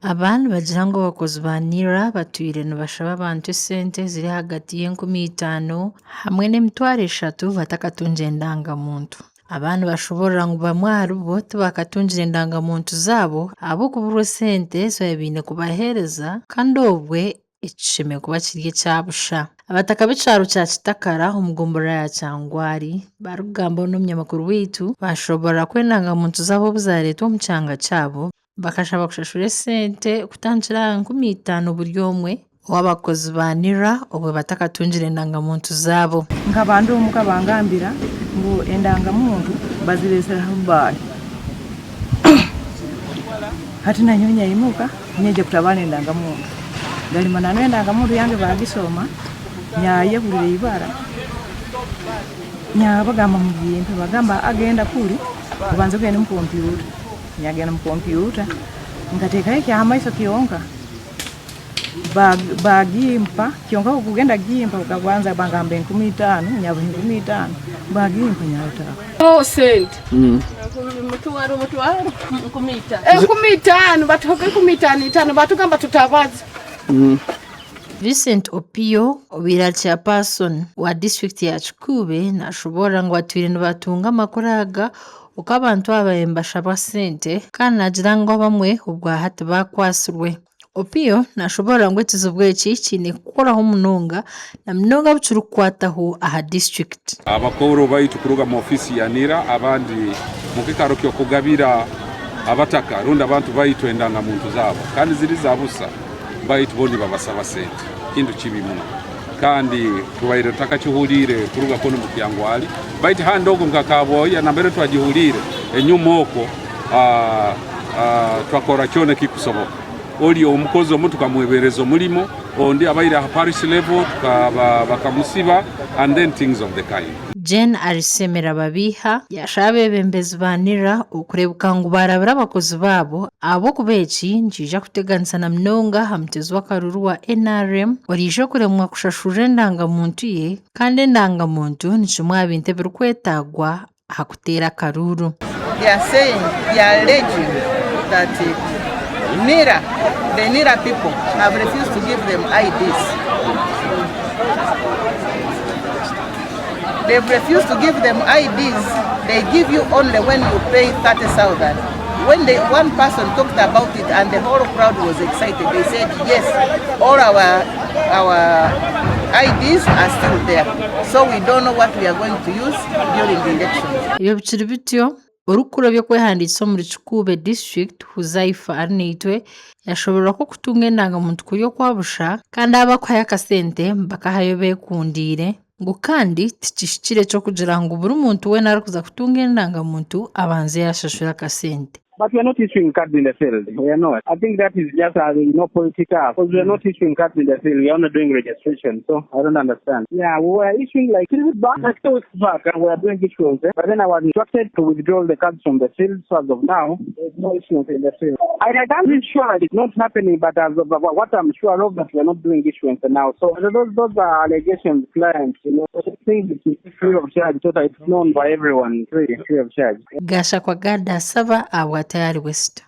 Aba nibagira ngu abakozi ba NIRA batwire nibashaba abantu esente eziri ahagati y'enkumi itaano hamwe n'emitwaro 3 batakatungire endanga-muntu. Aba nibashoborora ngu bamwe aharibo tibakatungire endanga-muntu zaabo ahabw'okuburwa esente ezi baabaire baine kubaheereza kandi obwe eki kishemereire kuba kiri ekya busha. Abataka b'ekyaro kya Kitakara omu gomborora ya Kyangwari barikugambaho n'omunyamakuru waitu bashoborora ku endanga-muntu zaabo obu zareetwa omu kyanga kyabo bakashaba kushashura esente kutandikira aha 5000 buri omwe ow'abakozi ba NIRA obwe batakatungire endanga-muntu zaabo. Nkaba ndi omuka bangambira ngu endangamuntu bazireetsire aha Rubale. Hati nanyowe nyayimuka nyegye kutabaara endangamuntu. Garima nanyowe endangamuntu yange bagisoma, nyayehurira eibara, nyabagamba mugimpe, bagamba a genda kuri obanze ogende omu kompyuta. Nyagenda omu kompyuta nkateekaho eky'aha maiso kyonka, bagimpa kyonka okugenda kugimpa bakabanza bangamba 5000, nyabaha 5000, bagimpa nyataaha. Sente 5000 batuhaga 5000 itaano batugamba tutabaza. Vincent Opio obaire ari chairperson wa disiturikiti ya Kikuube nashoboorora ngu batwire nibatunga amakuru aga oku abantu aba baabaire nibashabwa sente kandi naagira ngu abamwe obwahati baakwatsirwe. Opio nashoboorora ngu ekizibu eki kiine kukoraho munonga na munonga abu kirikukwataho aha disiturikiti. Abakoro baitu kuruga mu ofiisi ya NIRA abandi mu kikaro ky'okugabira abataka rundi abantu baitu endangamuntu zaabo kandi ziri za busa baitu bo nibabasaba sente kintu kibi muno kandi tubaire tutakakihuliire kuruga kunu mu Kyangwali baitu handi oku nka Kabwoya nambere twagihuliire enyuma okwo twakora kyona ekikusoboka oli omukozi omu tukamwebereza omulimo ondi abaire aha parish level bakamusiba and then things of the kind. Jane Arisemera Babiiha yaashaba abeebembezi ba NIRA okureebeka ngu baarabira abakozi baabo ahabw'okuba eki nikiija kuteganisa na munonga aha muteezi w'akaruuru wa NRM oriija kuremwa kushashurira endanga-muntu ye kandi endanga-muntu ni kimwe aha bintu ebirikwetaagwa aha kuteera akaruuru. They are saying, they are alleging that NIRA, the NIRA people have refused to give them IDs. They've refused to give them IDs. They give you only when you pay 30,000. When the one person talked about it and the whole crowd was excited, they said, yes, all our IDs are still there. So we don't know what we are going to use during the elections. Ebyo bikiri bityo, orikukura eby'okwehandiikisa omuri Kikuube district Huzaifa Arinaitwe yashoborora ku okutunga endanga-muntu kuri okwa busha kandi abakuhayo akasente bakahayo beekundiire ngu kandi tikihikire ky'okugira ngu buri muntu weena arikuza kutunga endanga-muntu abanze yaashashura akasente. But we are not issuing cards in the field. We are not. I think that is just political. Because we are not issuing cards in the field. We are only doing registration. So I don't understand. Yeah, we were issuing like 3 weeks back, like 2 weeks back, and we were doing issuance. Eh? But then I was instructed to withdraw the cards from the field. So as of now, there's no issuance in the field. I can't be sure that it's not happening, but as of what I'm sure of, that we are not doing issuance now. So those are allegations, clients. So things is free of charge. So that it's known by everyone, free of charge. Gashakwa Gada Saba ahabwa Tayari West.